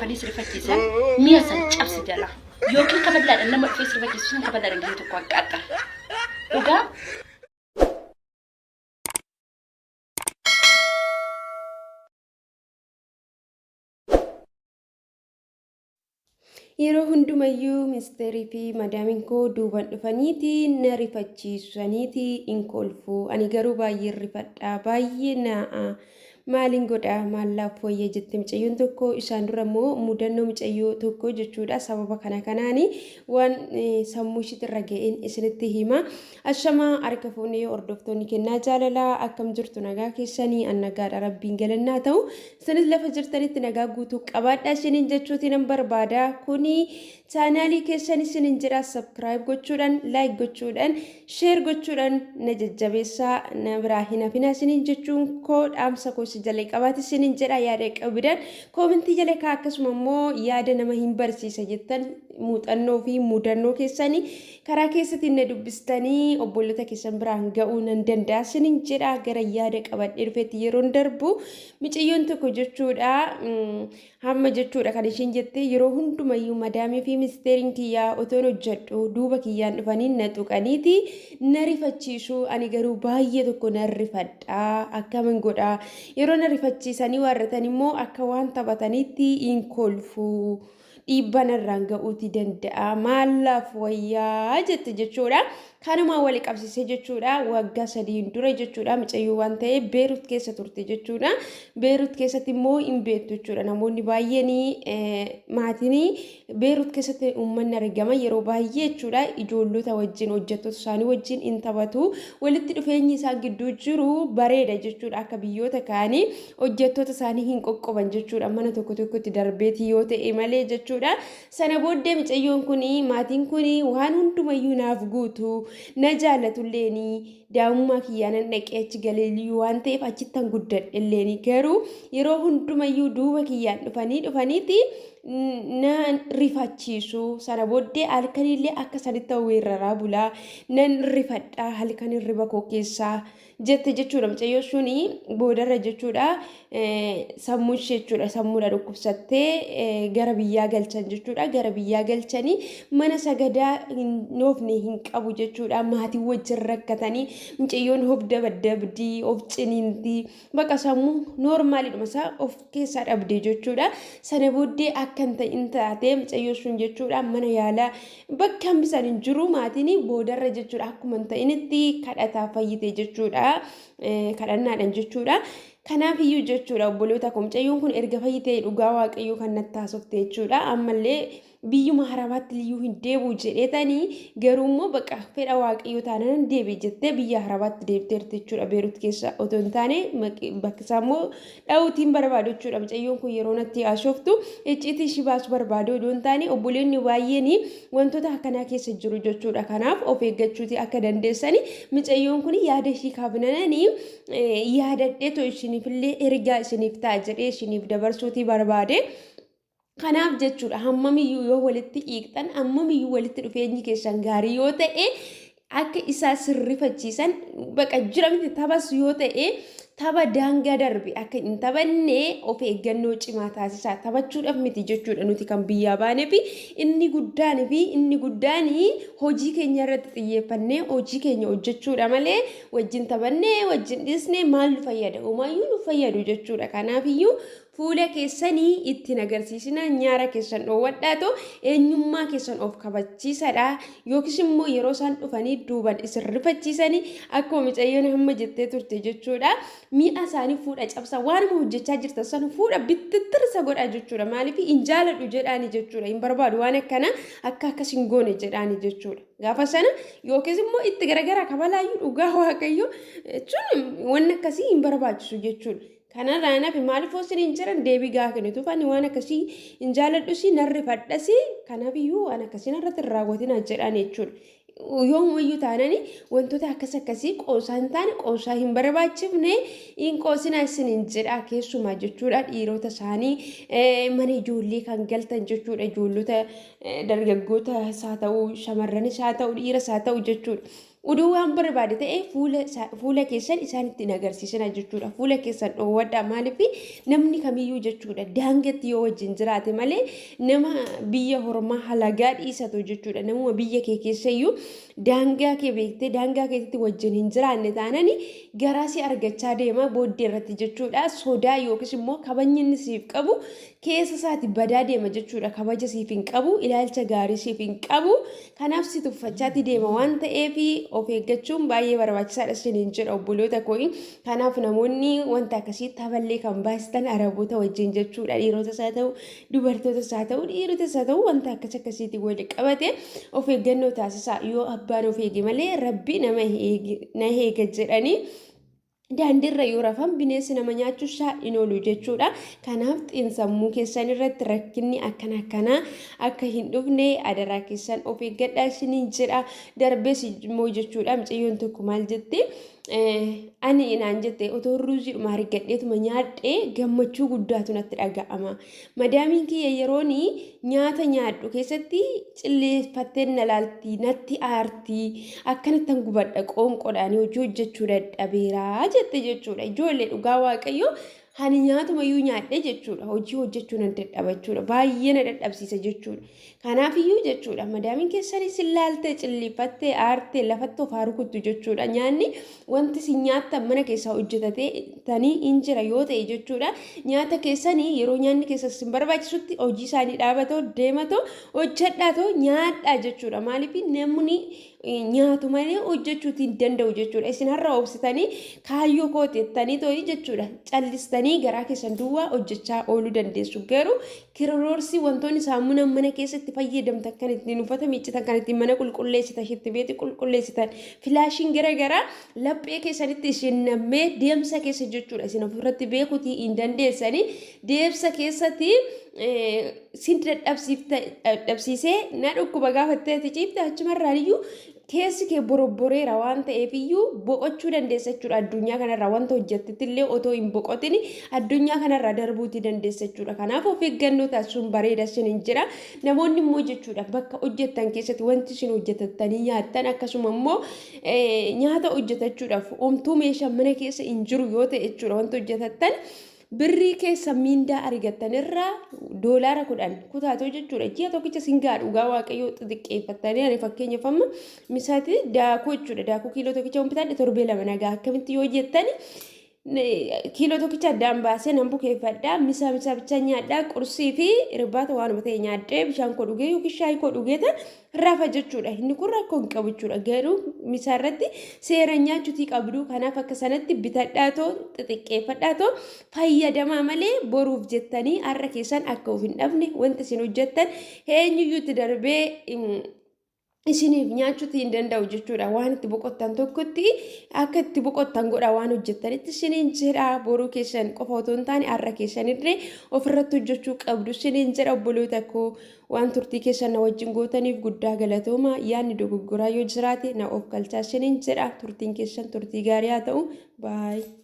dhufanii si rifachiisan mi'a san cabsi jalaa. Yookiin kaballaadhaan nama dhufee si rifachiisu san kaballaadhaan gisee tokko haqqaaxxa. Dhugaa Yeroo hundumayyuu ministeerii fi madaamiin koo duuban dhufaniiti na rifachiisaniiti in kolfu. Ani garuu baay'een rifadha, baay'ee naa'a. Maaliin godha maal laaf wayya jette mucayyoon tokko. Isaan dura immoo mudannoo mucayyoo tokko jechuudha. Sababa kana kanaani waan sammuu ishiitti irra ga'een isinitti hima. Ashamaa harka fuunee hordoftoonni kennaa jaalalaa akkam jirtu nagaa keessanii an nagaadha rabbiin galannaa ta'u. Isinis lafa jirtanitti nagaa guutuu qabaadhaa isiniin jechuuti nan barbaada. Kuni chaanaalii keessan isinin jedha sabkiraayib gochuudhaan, laayik gochuudhaan, sheer gochuudhaan na jajjabeessaa na biraa hin hafinaa isinin jechuun koo dhaamsa koo si jala qabaati isinin jedha yaada qabdan koomentii jala kaa akkasuma immoo yaada nama hin barsiisa jettan muuxannoo fi mudannoo keessanii karaa keessatiin na dubbistanii obbolota keessan biraan ga'uu nan danda'a isinin jedha gara yaada qabadhee dhufetti yeroon darbu Micayyoon tokko jechuudha hamma jechuudha kan ishiin jette yeroo hundumayyuu madaamii fi ministeeriin kiyyaa otoon hojjedhu duuba kiyyaan dhufanii na tuqaniiti na rifachiisu ani garuu baay'ee tokko na rifadha akkamin godha yeroo na rifachiisanii waarratan immoo akka waan taphataniitti hin kolfu. Dhiibbaa narraan ga'uuti danda'a maallaaf wayyaa jette jechuudha. Kanumaan wal qabsiisee jechuudha waggaa sadiin dura jechuudha mucayyoo waan ta'e Beerut keessa turte jechuudha. Beerut keessatti immoo hin beektu jechuudha namoonni baay'een maatiin Beerut keessatti uummanni argama yeroo baay'ee jechuudha ijoollota wajjin hojjettoota isaanii wajjin hin taphatu walitti dhufeenyi isaan gidduu jiru bareeda jechuudha akka biyyoota kaanii hojjettoota isaanii hin qoqqoban jechuudha mana tokko tokkotti darbeetii yoo ta'e malee jechuudha sana booddee micayyoon kun maatiin kun waan hundumayyuu naaf guutu na jaallatulleeni daa'imummaa kiyyaa nan dhaqee achi galeeliyyuu waan ta'eef achittan guddadhelleeni garuu yeroo hundumayyuu duuba kiyyaan dhufanii dhufaniiti na rifachiisu sana booddee halkanillee akka sanitti weeraraa bulaa nan rifadhaa halkan hirriba koo keessaa jette jechuudha mucayyoo suni boodarra jechuudha sammuu ishee jechuudha sammuudha dhukkubsattee gara biyyaa galchan jechuudha gara biyyaa galchanii mana sagadaa hin oofne hin qabu jechuudha maatii wajjin rakkatanii mucayyoon of dabaddabdii of ciniintii bakka sammuu noormaalidhuma isaa of keessaa dhabde jechuudha. Sana booddee akka hin ta'in taatee mucayyoo sun jechuudha mana yaalaa bakka hambisan hin jiru maatiin boodarra jechuudha akkuma hin ta'initti kadhataa fayyite jechuudha. Kadhannaadhaan jechuudha. Kanaaf iyyuu jechuudha obboloota koo mucayyoon kun erga fayyitee dhugaa waaqayyoo kan natti haasofte jechuudha. Ammallee biyyuma harabaatti liyyuu hin deebi'u jedheetanii garuu immoo bakka fedha waaqayyoo taanaan deebi'e jettee biyya harabaatti deebiteerti jechuudha Beerut keessa otoo hin taane bakki isaa immoo dha'uutiin barbaadu jechuudha mucayyoon kun yeroo natti haasoftu icciitii ishii baasu barbaadu odoo hin taane obboleonni baay'een wantoota akkanaa keessa jiru jechuudha kanaaf of eeggachuuti akka dandeessani mucayyoon kun yaada ishii kaafnananii yaadadheetoo isiniifillee ergaa isiniif ta'a jedhee isiniif dabarsuutii barbaade. Kanaaf jechuudha hammamiyyuu yoo walitti hiiqxan hammamiyyuu walitti dhufeenyi keessan gaarii yoo ta'e akka isaa sirrifachiisan baqa jira miti taphas yoo ta'e tapha daangaa darbe akka hin taphanne of eeggannoo cimaa taasisaa taphachuudhaaf miti jechuudha nuti kan biyyaa baanee fi inni guddaan fi inni guddaan hojii keenya irratti xiyyeeffannee hojii keenya hojjechuudha malee wajjin taphannee wajjin dhiisnee maal nu fayyada homaayyuu nu fayyadu jechuudha kanaafiyyuu Fuula keessanii itti hin agarsiisinaa, nyaara keessan dhoowwadhaatoo eenyummaa keessan of kabachiisadha. Yookiis immoo yeroo isaan dhufanii duuban isin rifachiisanii akkuma micayyoon hamma jettee turte jechuudha. Mi'a isaanii fuudha cabsa waanuma hojjechaa jirtan sana fuudha bittittirsa godha jechuudha. Maaliif hin jaaladhu jedhaani jechuudha. Hin barbaadu waan akkana akka akkas hin goone jedhaani jechuudha. Gaafa sana yookiis immoo itti garagaraa kabalaayyuu dhugaa waaqayyo jechuun wanni akkasii hin barbaachisu jechuudha. Kanarraa hin hafe maaliif hoo hin jiran deebii gahaa kennituuf ani waan akkasii hin jaaladhusi nan rifadhasi kanaafiyyuu waan akkasii narratti hin raawwatinaa jedhaan jechuudha. Yoomumayyuu taanani wantoota akkas akkasii qoosaa hin taane qoosaa hin barbaachifne hin qoosinaa isin hin jedhaa keessumaa jechuudha dhiirota isaanii mana ijoollee kan galtan jechuudha ijoollota dargaggoota isaa ta'u shamarranis haa ta'u dhiiras haa ta'u jechuudha. Oduu waan barbaade ta'e fuula keessan isaanitti hin agarsiisina jechuudha. Fuula keessan dhoowwadhaa. Maaliif namni kamiyyuu jechuudha daangatti yoo wajjin jiraate malee nama biyya hormaa halagaa dhiisatu jechuudha. Namuma biyya kee keessayyuu daangaa kee beektee daangaa keetitti wajjin hin jiraanne taanani garaa si argachaa deema booddee irratti jechuudha. Sodaa yookiis immoo kabajni inni siif qabu keessa isaati badaa deema jechuudha. Kabaja siif hin qabu, ilaalcha gaarii siif hin qabu. Kanaaf si tuffachaati deema waan ta'eef of eeggachuun baay'ee barbaachisaadha isiniin jedha obboloota koo. Kanaaf namoonni wanta akkasii taphallee kan baasitan araboota wajjin jechuudha. Dhiirotas haa ta'u, dubartootas haa ta'u, dhiirotas haa ta'u wanta akkas akkasiitiin wal qabate of eeggannoo taasisaa. Yoo abbaan of eege malee rabbi nama na eega jedhanii daandiirra yoo rafan bineensi nama nyaachuu isaa hin oolu jechuudha. Kanaaf xiinsammuu keessan irratti rakkinni akkana akkanaa akka hin dhufne adaraa keessan of eeggadhaa isiniin jedha. Darbees immoo jechuudha mucayyoon tokko maal jette, ani naan jette otoo ruuziidhuma argadheetuma nyaadhee gammachuu guddaatu natti dhaga'ama. Madaamiin kiyya yeroon nyaata nyaadhu keessatti cilleeffattee na laalti, natti aarti, akkanattan gubadha, qoonqoodhaan hojii hojjechuu dadhabeera jette jechuudha. Ijoollee dhugaa Waaqayyo hani nyaatumayyuu nyaadhe jechuudha. Hojii hojjechuu nan dadhaba jechuudha. Baay'ee na dadhabsiisa jechuudha. Kanaafiyyuu jechuudha madaamiin keessanis ilaalte cilleeffattee aarte lafatti of haa rukuttu jechuudha. Nyaanni wanti isin nyaattan mana keessaa hojjetatanii hin jira yoo ta'e jechuudha. Nyaata keessanii yeroo nyaanni keessa isin barbaachisutti hojii isaanii dhaabatoo deematoo hojjedhaatoo nyaadhaa jechuudha. Maaliif namni nyaatu malee hojjechuuti hin danda'u jechuudha. Isin har'a obsitanii kaayyoo kooti jettanii tooyi jechuudha. Callistanii garaa keessan duwwaa hojjechaa ooluu dandeessu. Garuu kiroroorsii wantoonni saamunaan mana keessatti fayyadamtan kan ittiin uffata miiccitan, kan ittiin mana qulqulleessitan, shittibeetii qulqulleessitan, filaashiin gara garaa laphee keessanitti isin nammee deemsa keessa jechuudha. Isin ofirratti beekuutii hin dandeessanii deemsa keessatti sin dadhabsiisee na dhukkuba gaafattee ati ciifte achumarraan iyyuu keessi kee borobboreera waan ta'eef iyyuu boqochuu dandeessa jechuudha. Addunyaa kanarraa wanta hojjettetti illee otoo hin boqotin addunyaa kanarraa darbuutii dandeessa jechuudha. Kanaaf of eeggannoo taasisuun bareeda isiniin jira. Namoonni immoo jechuudha bakka hojjettan keessatti wanti isin hojjetattanii nyaattan akkasuma immoo nyaata hojjetachuudhaaf homtuu meeshaa mana keessa hin jiru yoo ta'e jechuudha wanti hojjetattan birrii keessa miindaa argattan irraa $10 kutaatoo jechuudha. Ji'a tokkicha sin ga'a dhugaa Waaqayyoo xixiqqeeffattanii. Ani fakkeenyaaf amma misaati daakuu jechuudha. Daakuu kiiloo tokkicha bitadhe torbee 2 nagaa. Akkamitti yoo jettani, kiiloo tokkicha addaan baasee nan bukeeffadha. Misaa misaa bichaa nyaadhaa, qursii fi irbaata waanuma ta'e nyaadhee bishaan koo dhugee yookiin shaayii koo dhugee tan rafa jechuudha. Inni kun rakkoo hin qabu jechuudha. Garuu misaa irratti seera nyaachuutii qabdu. Kanaaf akka sanatti bitadhaatoo xixiqqeeffadhaatoo fayyadamaa malee boruuf jettanii har'a keessan akka of hin dhabne, wanta isin hojjettan eenyuyyuu itti darbee isiniif nyaachuutii hin danda'u jechuudha. Waan itti boqottan tokkotti akka itti boqottan godha waan hojjettanitti isiniin jedha. Boruu keessan qofa otoo hin taane har'a keessanillee ofirratti hojjechuu qabdu isiniin jedha obboloota koo. Waan turtii keessan na wajjin gootaniif guddaa galatooma. Yaadni dogoggoraa yoo jiraate na of galchaa isiniin jedha. Turtiin keessan turtii gaarii haa ta'u. Baay'ee.